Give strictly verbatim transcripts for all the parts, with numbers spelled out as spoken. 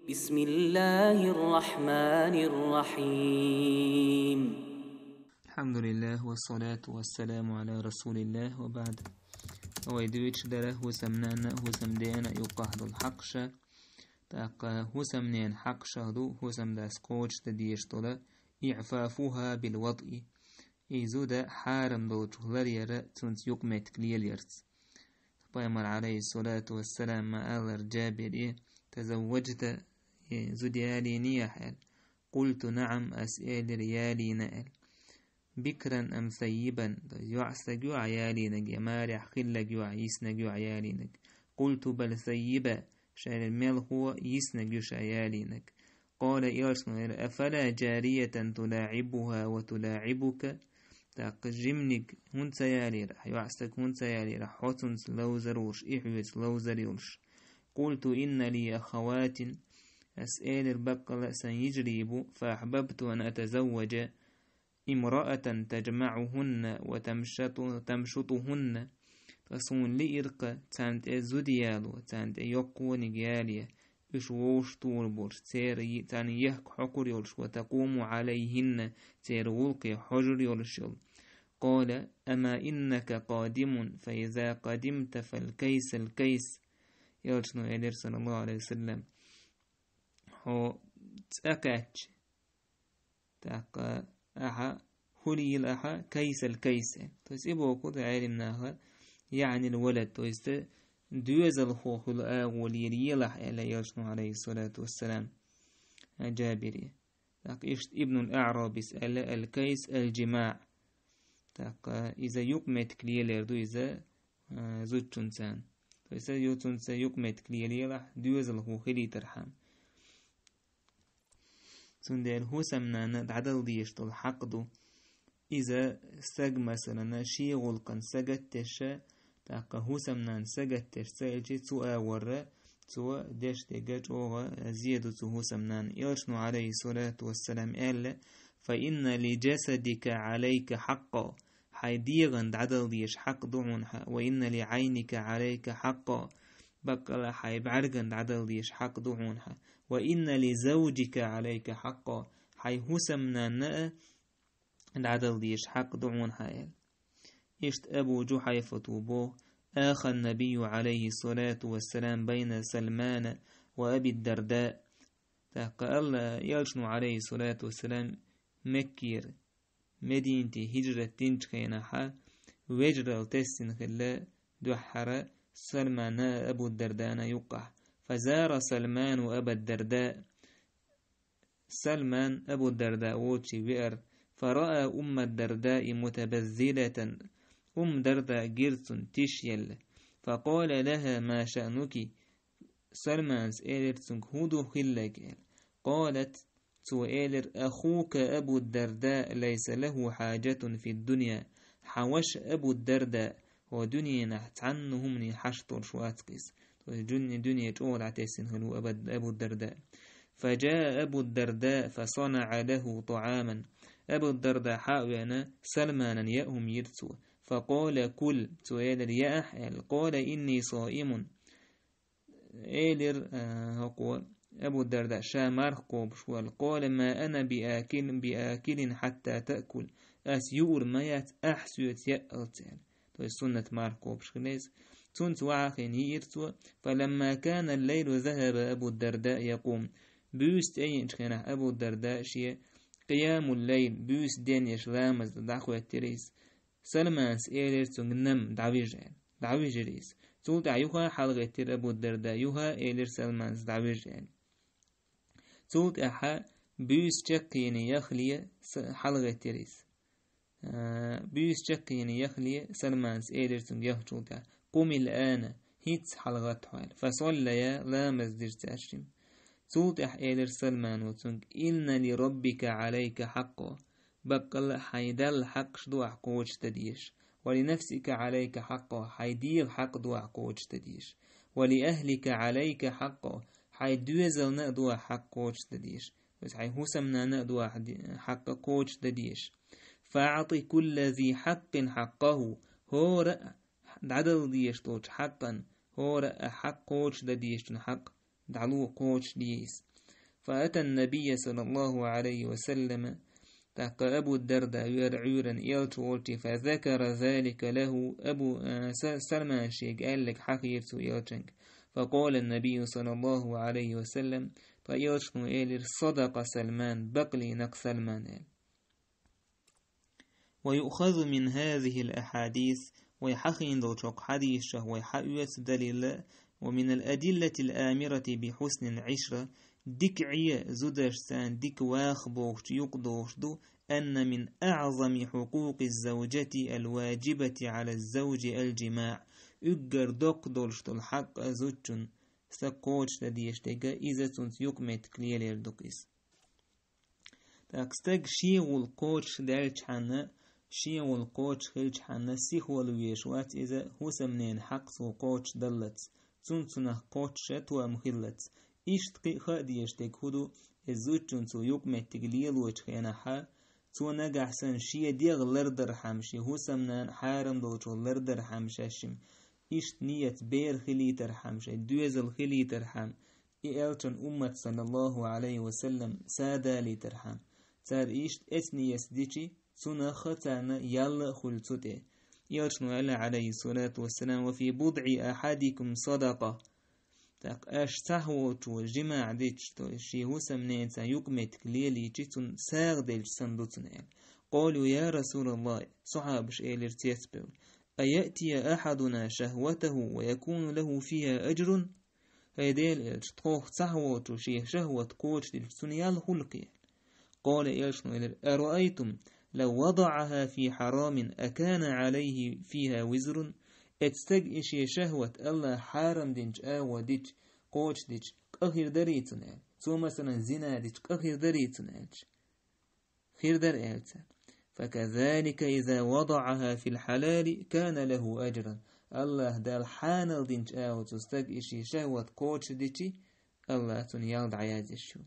بسم الله الرحمن الرحيم. الحمد لله والصلاة والسلام على رسول الله وبعد. Вай дуьйцуш дара хӀусамнанна, хӀусамдена юкъахь долу хьакъаша. ТӀаккха хӀусамнена хьакъашах ду хӀусамдас кхочушдан дезаш долу إعفافها بالوطء. И зуда хьарам долчух ларъяра цунца юкъаметтиг лелаярца. Пайхамар, алейхиссалату вассалам, ма аьллера Джабире: «تزوجت, э, зуда ялийний ахь?» — аьлла. «قلت: نعم, ас элира, ялийна», — аьлла. «بكرا أم ثيبا, то есть йоӀстаг ю ахь ялийнарг, я марехь хилларг ю ахь, йиснарг ю ахь ялийнарг?» «قلت: بل ثيبا, ша элира, мелхо йиснарг ю ша ялийнарг». قال, элчано элира: «أفلا جارية تلاعبها وتلاعبك?» ТӀаккха жиманиг хӀунда ца ялийра, йоӀстаг хӀунда ца ялийра, хьо цунца ловзар волуш, и хьоьца ловзар йолуш? «قلت: إن لي أخوات, ас элира, баккъала а сан йижарий бу, فأحببت أن أتزوج امرأة تجمعهن وتمشط, تمشطهن». Ткъа суна лиира-кх царна тӀе зуда яло, царна тӀе йоккханиг яле, уьш вовшахтухур болуш, церан, царна ехк хьокхур йолуш, وتقوم عليهن, церан гӀуллакхе хьожур йолуш йолу. قال: أما إنك قادم, فإذا قدمت فالكيس الكيس. Элчано элира, саллаллаху алейхи ва саллям: «Хьо цӀа кхаьчча, тӀаккха ахьа хӀуьлийла ахьа, كيس الكيس». То есть и бохург Ӏелим наха, يعني الولد, то есть доьзалхо хуьлу агӀо лелаелахь, аьлла элчано, алейхиссалату вассалам, Джабире. ТӀаккха иштта Ибнул АӀрабис аьлла: «الكيس الجماع». ТӀаккха иза юкъаметтиг лелор ду иза, а, зудчунца. То есть ю-, цунца юкъаметтиг лелаелахь, доьзалхо хилийтархьама. Цундела хӀусамнанна дӀадала дезаш долу хьакъ ду. Иза стаг, масалана, шен гӀуллакхана сагатдеша, тӀаккха хӀусамнанна сагатдеш ца хилча, цу агӀорра цо деш дерг чӀогӀа зе ду цу хӀусамнанна. Элчано, алейхиссалату вассалам, аьлла: «فإن لجسدك عليك حقا». Хьайн дегӀан дӀадала дезаш хьакъ ду хьуна хьан. «وإن لعينك عليك حقا». Баккъала хьайн бӀаьрган дӀадала дезаш хьакъ ду хьуна хьан. «وإن لزوجك عليك حقا». Хьайн хӀусамнанна а дӀадала дезаш хьакъ ду хьуна хьан, аьлла. Иштта Абу Джухьайфата боху: «آخى النبي عليه الصلاة والسلام بين سلمان وأبي الدرداء». ТӀаккха аьлла элчано, алейхиссалату вассалам, Меккера Мединате хӀижрат динчу хенахьа вежаралла тесна хилла дуьххьара Салмана а, Абу Дардана а юккъахь. «فزار سلمان أبا الدرداء». Салман Абу Дарда воций веара. «فرأى أم الدرداء متبذلة». Умма Дарда гира цунна тиша елла. «فقال لها: ما شأنك؟» Салманас элира цуьнга: «ХӀун ду хилларг?» — аьлла. «قالت», цо элира: «أخوك أبو الدرداء ليس له حاجة في الدنيا». Хьан ваша Абу Дарда хӀокху дуьненахь цхьанна хӀумане хьашт долуш вац-кх иза. То есть дуьне, дуьне чӀогӀа дӀатесна хилла ву Абу, Абу Дарда. «فجاء أبو الدرداء فصنع له طعاما». Абу Дарда хьа а веана, Салманан яа хӀума йира цо. «فقال: كل», цо элира: «Яа ахь», — аьлла. «قال: إني صائم». Элира, а, хӀокхо Абу Дарда, ша марха кхобуш ву аьлла. «قال: ما أنا بآكل، بآكل حتى تأكل». Ас юур ма яц, ахь соьца яаллалц, аьлла. То есть суннат марха кхобуш хилла иза. Цунца ваха а хиъна йиира цо. «فلما كان الليل ذهب أبو الدرداء يقوم». Буьйса тӀееанчу хенахь Абу Дарда шен къиямул-лайл, буьйса денъеш, ламаз дан дӀахӀоьттира иза. Салманас элира цуьнга: «نم, дӀавижа», — аьлла. ДӀавижира иза. Цул тӀаьхьа юха а хьалагӀеттира Абу Дарда, юха а элира Салманас: «ДӀавижа», — аьлла. Цул тӀаьхьа буьйса чекхъене яхале са-, хьалагӀеттира иза. А, буьйса чекхъене яхале Салманас элира цуьнга яхачул тӀаьхьа: «قم الآن, хӀинцца хьалагӀатта хьо», — аьлла. «فصليا, ламаз дира цаьршимма». Цул тӀаьхьа элира Салмано цуьнга: «إن لربك عليك حقا». Баккъалла а хьайн Далла хьакъаш ду ахь кхочушдан дезаш. «ولنفسك عليك حقا», хьайн дегӀан хьакъ ду ахь кхочушдан дезаш. «ولأهلك عليك حقا», хьайн доьзална а ду ахь хьакъ кхочушдан дезаш. Иза хьайн хӀусамнанна а ду ахь ди-, хьакъ кхочушдан дезаш. «فأعط كل ذي حق حقه», хӀора а дӀадала дезаш долчу хьакъан, хӀора а хьакъ кхочушдан дезачун хьакъ дӀало, кхочушде иза. فأتى النبي صلى الله عليه وسلم, тӀаккха Абу Дарда вера Ӏуьйранна элча волчу, فذكر ذلك له, Абу, а, Са-, Салмана шега аьлларг хьахийра цо элчанга. فقال النبي صلى الله عليه وسلم, тӀаккха элчано элира: صدق سلمان, бакълийна-кх Салман, аьлла. ويؤخذ من هذه الأحاديث, вай хьахийна долчу хӀокху хьадисашах вай хьаоьцу далил, ومن الأدلة الآمرة بحسن العشرة, дика Ӏе, зудашца дика ваха бохучу юкъа догӀуш ду, أن من أعظم حقوق الزوجة الواجبة على الزوج الجماع, уггар доккха долуш долу хьакъ зудчун, стаг кхочушдан дезаш дерг, иза цуьнца юкъаметтиг лелор ду-кх иза. ТӀаккха стаг шен гӀуллакх кхочушдалчхьана, шен гӀуллакх кхочуш хилчхьана, сихвала везаш вац иза хӀусамненан хьакъ цо кхочушдаллалц, цунна цунах кхоччуш тоам хиллалц. Иштта кхин а хаа дезаш дерг хӀун ду, иза зудчунна цо юкъаметтиг лелочу хенахь, цо нагахь санна шен дегӀ лардархьама, шен хӀусамнана хьарам долчух лардархьама шаьшшимма, иштта ният бер хилийтархьама, шайн доьзал хилийтархьама, и элчан уммат, саллаллаху Ӏалайхи ва саллам, са далийтархьама, цара иштта эцу ниятца дичи, цунах царна ял а хуьлу цу тӀе. Элчано аьлла, Ӏалайхи салату ва салам: «Ва фи будӀи ахьадикум садакъа». ТӀаккха аша цхьаъ волчо жимаӀ дича, то есть шен хӀусамненца юкъаметтиг лелийчи, цунна сагӀа делча санна ду цунна аьлла. Къалу: «Я Расулаллах», сахьабаша элира цецбевлла: «Аяътия ахьадуна шахватаху ва якуну лаху фиха аджрун?» ХӀай Делан элча, тхох цхьаъ волчо шен шахват кхочушдича, цунна ял хуьлу-кх? Къала, элчано элира: «Араайтум лав вадаӀаха фи хьарамин акана Ӏалайхи фиха визрун?» Эцу стага и шен шахват АллахӀа хьарам динчу агӀор дича, кхочушдича, къа хир дарий цунна аьлла? Цо, масалан, зина дича, къа хир дарий цунна аьлча? Хир дара аьлла цара. «Факазалика иза вадаӀаха фил хьалали кана лаху аджран». АллахӀа Дала хьанал динчу агӀор цу стага и шен шахват кхочушдичи, АллахӀа цунна ял дӀаяздеш ю.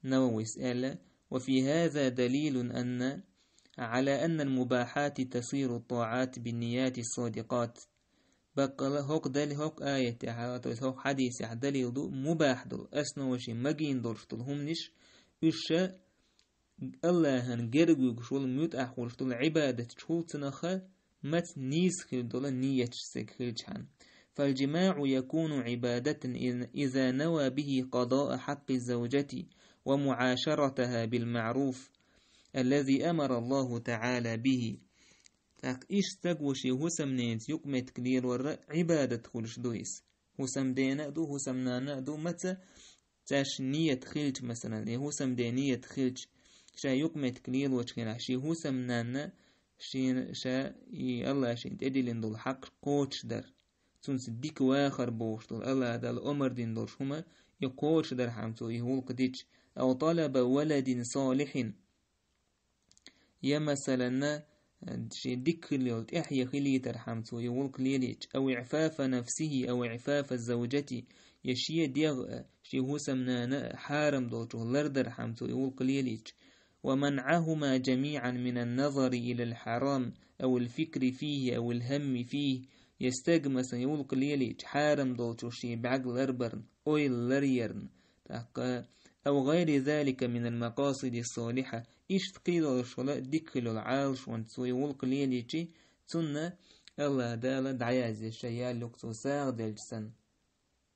Нававис аьлла: «Ва фи хаза далилун анна, Ӏала анна ал-мубахати тасиру ат-таӀат бин-нияти ас-садикъат». Баккъала хӀокху дали-, хӀокху аятехь, то есть хӀокху хьадисехь далил ду, мубахь долу, основа шен магийна долуш долу хӀуманаш, уьш ша АллахӀан герга вуьгуш волу, муьтӀахь волуш долу Ӏибадатчухула, цунах маца нийса хир долу нияташ стеган хилчхьана. «Фал-жимаӀу якуну Ӏибадатан иза нава бихи къадаъа хьакъи завжати ва муӀашаратаха бил-маӀруф, аллази амара Аллаху таӀала бихи». ТӀаккха иштта стаг ву шен хӀусамненца юкъаметтиг лелорра Ӏибадат хуьлуш ду иза. ХӀусамдена а ду, хӀусамнана а ду, маца цаьш ният хилча, масалан, я хӀусамден ният хилча, ша юкъаметтиг лелочу хенахь, шен хӀусамнанна шена, ша и АллахӀа шена тӀедиллина долу хьакъ кхочушдар. Цунца дика вахар бохуш долу, АллахӀа Дала омар дина долуш хӀума, и кхочушдархьама цо и гӀуллакх дича, ав талаба валадин салихин, я, масаланна, шен дика хила йолу тӀаьхье хилийтархьама цо и гӀуллакх лелийча, ав иӀфафа нафсихи, ав иӀфафа завжати, я шен дегӀ а, шен хӀусамнана а хьарам долчух лардархьама цо и гӀуллакх лелийча, ва манӀахума жамиӀан мина ан-назари илал-хьарам, ав ал-фикри фихи, ав ал-хӀамми фихи, я стаг, масалан, и гӀуллакх лелийча, хьарам долчух шен бӀаьрг ларбарна, ойла ларъярна, тӀаккха, ав гӀайри залика минал-макъасиди ас-салиха, иштта кхин долуш волу дика хила йолу Ӏалашонца цо и гӀуллакх лелийчи, цунна АллахӀа Дала дӀаяздеш ша ял ю-кх цо сагӀа делча санна.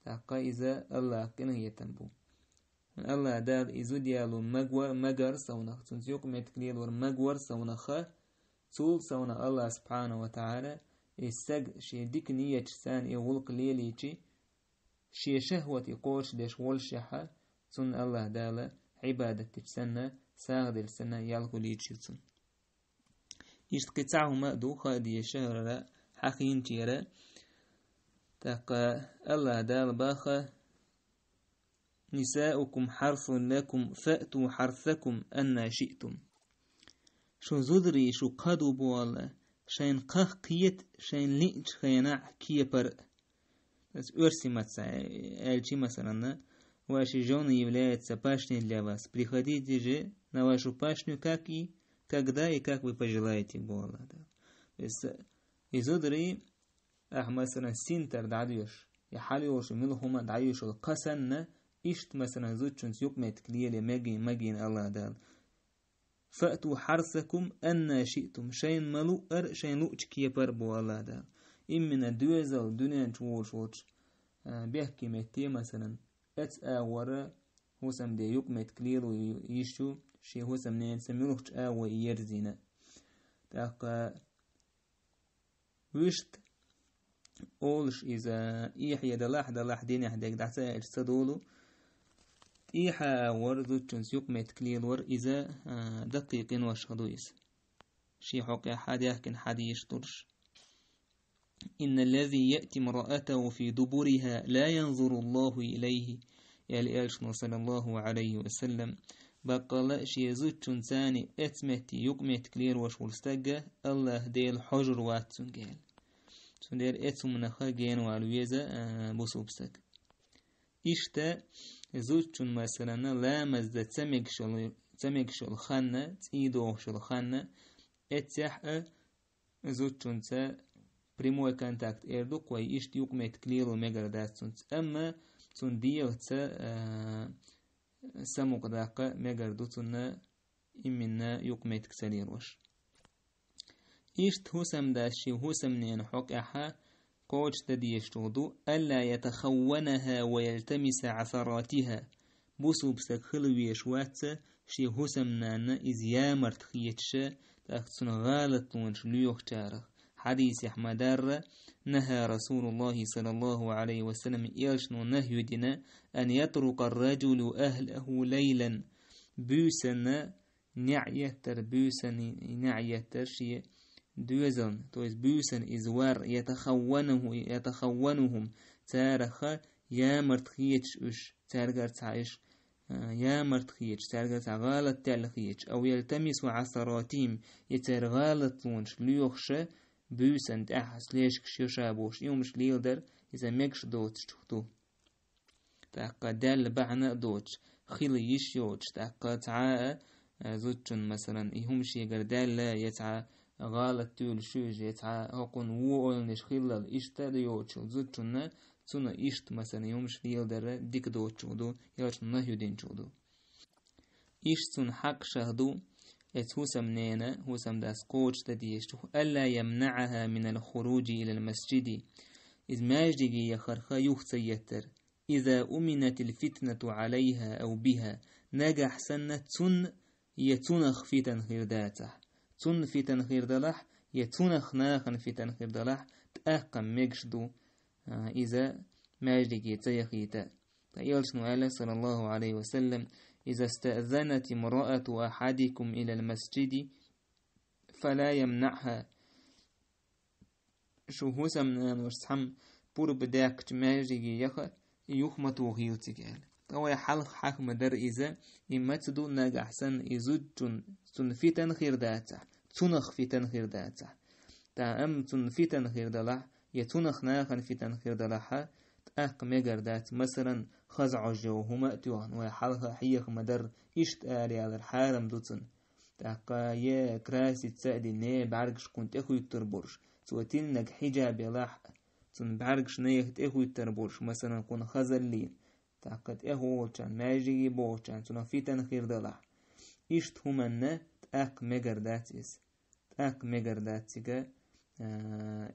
ТӀаккха иза АллахӀ къинхетам бу. АллахӀа Дала и зуда яло магва-, магар совнах, цунца юкъаметтиг лелор магвар совнаха, цул совнах АллахӀ субхьанаху ва таӀала, и стаг шен дика нияташ санна и гӀуллакх лелийчи, шен шахӀватий кхочушдеш воллушехьа, цунна АллахӀа Дала Ӏибадат дича санна, сагӀа делча санна ял хуьлуьйтуш ю цунна. Иштта кхин цхьа хӀума а ду, хаа дезаш хӀара хьахийначара. ТӀаккха АллахӀа Дала баха: «Нисаукум хьарсун лакум, фаъту хьарсакум анна шиътум». Шу зударий шу кха ду боху АллахӀа, шайна кхах кхета шайна лиъначу хенахь кепара. Аса оьрсийн маттахь аьлчи, масалан, «Ваши жёны являются пашней для вас. Приходите же на вашу пашню, как и когда и как вы пожелаете», боху АллахӀа Дала. То есть, и зударий, ахьа, масалан, синтар дӀадоьшу, я хьалайолуш мила хӀума дӀайоьшу кха санна, Иштта, масалан, зудчунца юкъаметтиг лелае маги-, магийна Аллах Дала. «Фаъту хьарсакум анна шиътум». Шайна ма луъара, шайна луъча кепара бо Аллах Дала. Именно доьзал дуьнен чу волуш волчу, а, бехке метте, масалан, эцу агӀора хӀусамде юкъаметтиг лело йиш ю, шен хӀусамненаца муьлххачу агӀо и ерзийна. ТӀаккха вуьшта олуш иза, эхь далахь, далахь динехь дерг дӀа ца аьлча ца долу, тӀехьа агӀор зудчунца юкъаметтиг лелор иза, а, даккхий къиношах ду иза. Шен хьокъехь хьан дехкина хьадийш долуш. «Инна ллази яъти мраатаху фи дубуриха ла янзуру Аллаху илайхи», аьлла элчано, саллаллаху алейхи ва саллам, баккъалла шен зудчунца эцметти юкъаметтиг лелош волу стагга Аллах Дела хьожур вац цуьнга аьлла. Цундела эцу хӀуманах генавала веза, а, бусулба стаг. Иштта зудчун, масалан, ламазда ца мегаш йолу, ца мегаш йолу ханна, цӀий дохуш йолу ханна, эццехь а зудчунца прямой контакт эр ду-кх вай, иштта юкъаметтиг лело мегар дац цунца. Амма цунна дегӀаца, а, самукъадаккха мегар ду цунна именно юкъаметтиг ца лелош. Иштта хӀусамдас шен хӀусамненан хьокъехь кхочушдан дезаш ду: «Алла ятахавванаха ва ялтамиса асаратиха». Бусулба стаг хила везаш вац шен хӀусамнанна иза ямарта хеташ, тӀаккха цунна гӀалатлонаш лоьхучарах. Хьадисехь ма-дарра: «Наха Расулуллахи саллаллаху алейхи ва саллам», элчано нахью дина: «Ан ятрукъа ар-раджулу ахлаху лайлан». Буьйсанна неӀ еттар, буьйсанна неӀ еттар шен доьзална, то есть буьйсанна иза вар, ятахаввануху-, ятахавванухум, царах ямарта хеташ уьш, цаьргара цхьа уьш, а, ямарта хеташ, цаьргара цхьа гӀалат даьлла хеташ, ав ялтамису асаратихим, я церан гӀалатлонаш лоьхуша, буьйсанна тӀехь слежкаш йо ша бохуш, и хӀумаш леладар, иза мегаш доцучух ду. ТӀаккха даьлла бахьана а доцуш, хила йиш йоцуш, тӀаккха цхьа а, а, зудчун, масалан, и хӀума шегара даьлла, я цхьа гӀалат туьйлуш ю иза, я цхьа хӀокхунна вон ойланаш хиллал, иштта а йоцуш йолу зудчунна, цунна иштта, масалан, и хӀумаш леладар дика доцучух ду, элчано нахью динчух ду. Иштта цунна хьакъ шех ду, эцу хӀусамненан, хӀусамдас кхочушдан дезаш ду: «Алла ямнаъаха минал хуруджи илал масджиди». Иза маьждиге яхарх юха ца еттар. «Иза уминатил фитнату алейха ав биха». Нагахь санна цунна я цунах фитан хир дацахь. Цунна фитан хир далахь, я цунах нахана фитан хир далахь, тӀаккха мегаш ду, а, иза маьждиге ца яхийта. Ткъа элчано аьлла, саллаллаху алейхи ва саллам: «Иза стаъзанати мраату ахадикум илал масджиди, фала ямнаъха». Шу хӀусамнаношца цхьаьна пурба даьккхича маьждиге яха, юха ма тухийла цига аьлла. Ткъа вай хьалха хьаха ма-дарра иза, и маца ду нагахь санна и зудчун, цунна фитан хир дацахь, цунах фитан хир дацахь. ТӀаккха амма цунна фитан хир далахь, я цунах нахана фитан хир далахьа, тӀаккха мегар дац, масалан, хаза Ӏожа йогӀу хӀума а тоьхна, вай хьалха хьеха ма-дарра, иштта ара ялар хьарам ду цунна. ТӀаккха е краситься а дина, е бӀаьргаш кхунна тӀехуьттур болуш, цо тиллинарг хьиджаб ялахь а, цунна бӀаьргаш нехан тӀехуьттур болуш, масалан, кхунна хазаллина, тӀаккха тӀехволчарна, маьждиге бохучарна, цунах фитан хир далахь. Иштта хӀуманна тӀаккха мегар дац иза. ТӀаккха мегар дац цига, а,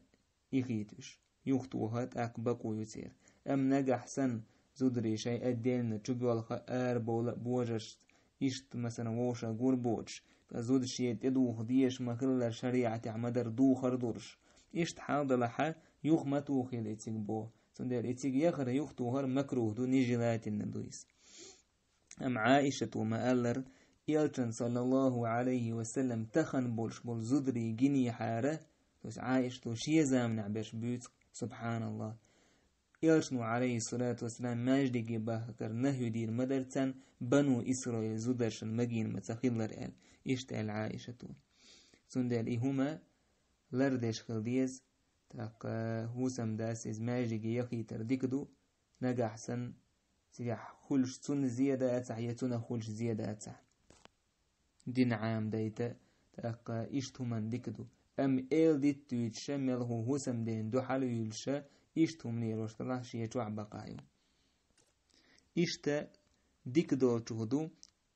и хеташ. Юхатоха тӀаккха бакъо ю церан. Амма нагахь санна зударий шайн отдельно чубоьлха арабовла а божаршца, иштта, масалан, вовшах гур боцуш, ткъа зуда шен тӀедуха дезаш ма-хиллара шариӀатехь ма-дарра духар а долуш. Иштта хьал далахьа, юха ма тухийла и цига боху. Цундела и цига яхар, юхатохар макрух ду, нежелательно ду иза. Амма Ӏаишата ма-аллара, элчан, саллаллаху алейхи ва саллам, тахана болуш болу зударий гинехьара, то есть Ӏаишата шен заманахь берш буьйцу, субханаллах. Элчано, алейхиссалату вассалам, маьждиге бахкар нахью дийр ма-дарра царна, бану Исраил зударшна магийна ма ца хиллара аьлла. Иштта аьлла Ӏаишата. Цундела и хӀума лардеш хила деза, тӀаккха хӀусамдас иза маьждиге яхийтар дика ду, нагахь санна, цигахь хуьлуш цунна зе дацахь, я цунах хуьлуш зе дацахь. Дин Ӏамадайта, тӀаккха иштта хӀуманна дика ду. Амма эладитта дуьйцуша, мелхо хӀусамден дуьхьал а юьйлуша, иштта хӀума лелош далахь шен чохь бакъахь ю. Иштта дика долчух ду: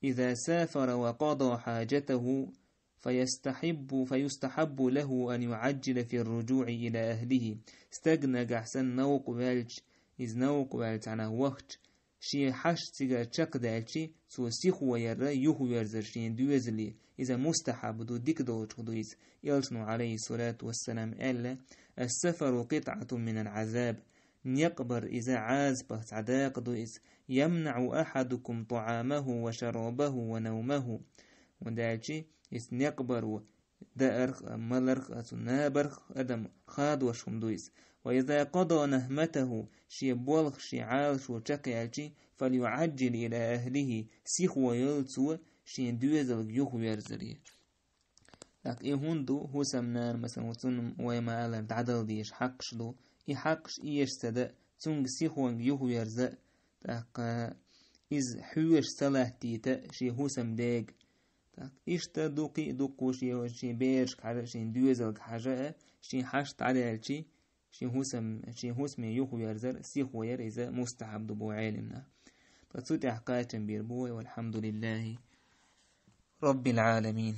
إذا سافر وقضى حاجته فيستحب فيستحب له أن يعجل في الرجوع إلى أهله. Стаг нагахь санна новкъа ваьлча, из новкъа ваьлча цхьаннахьа вахча, шен хьашт цигара чекхдаьлча, цо сихо яр, юхаверзар шен доьзале. Иза мустахьаб ду, дика долчух ду иза. Элчано, عليه الصلاة والسلام, аьлла: السفر قطعة من العذاب. Некъ бар иза Ӏазапах цхьа дакъа ду иза. يمنع أحدكم طعامه وشرابه ونومه. ХӀунда аьлча иза некъ бар ву, даарх а, маларх а, цу набарх а адам хадош хӀума ду иза. وإذا قضى نهمته, шен болх, шен Ӏалашо чекхъяьлча, فليعجل إلى أهله, сихо йойла цо шен доьзалга юхаверзаре. ТӀаккха и хӀунда ду, хӀусамнана, масала, цунна вай ма аллара дӀадала дезаш хьакъаш ду. И хьакъаш эша ца дан, цунга сихонга юхаверза, тӀаккха иза хьоьжуш ца латтийта шен хӀусамдега. ТӀаккха иштта дукха а дукха шен, шен берашка хьажа, шен доьзалга хьажа, шен хьашт дӀадаьлча, шен хӀусам, шен хӀусаме юхаверзар, сихо яр иза мустахьаб ду бу Ӏеламнаха. Ткъа цу тӀехь кхачам бийр бу вай, والحمد لله رب العالمين.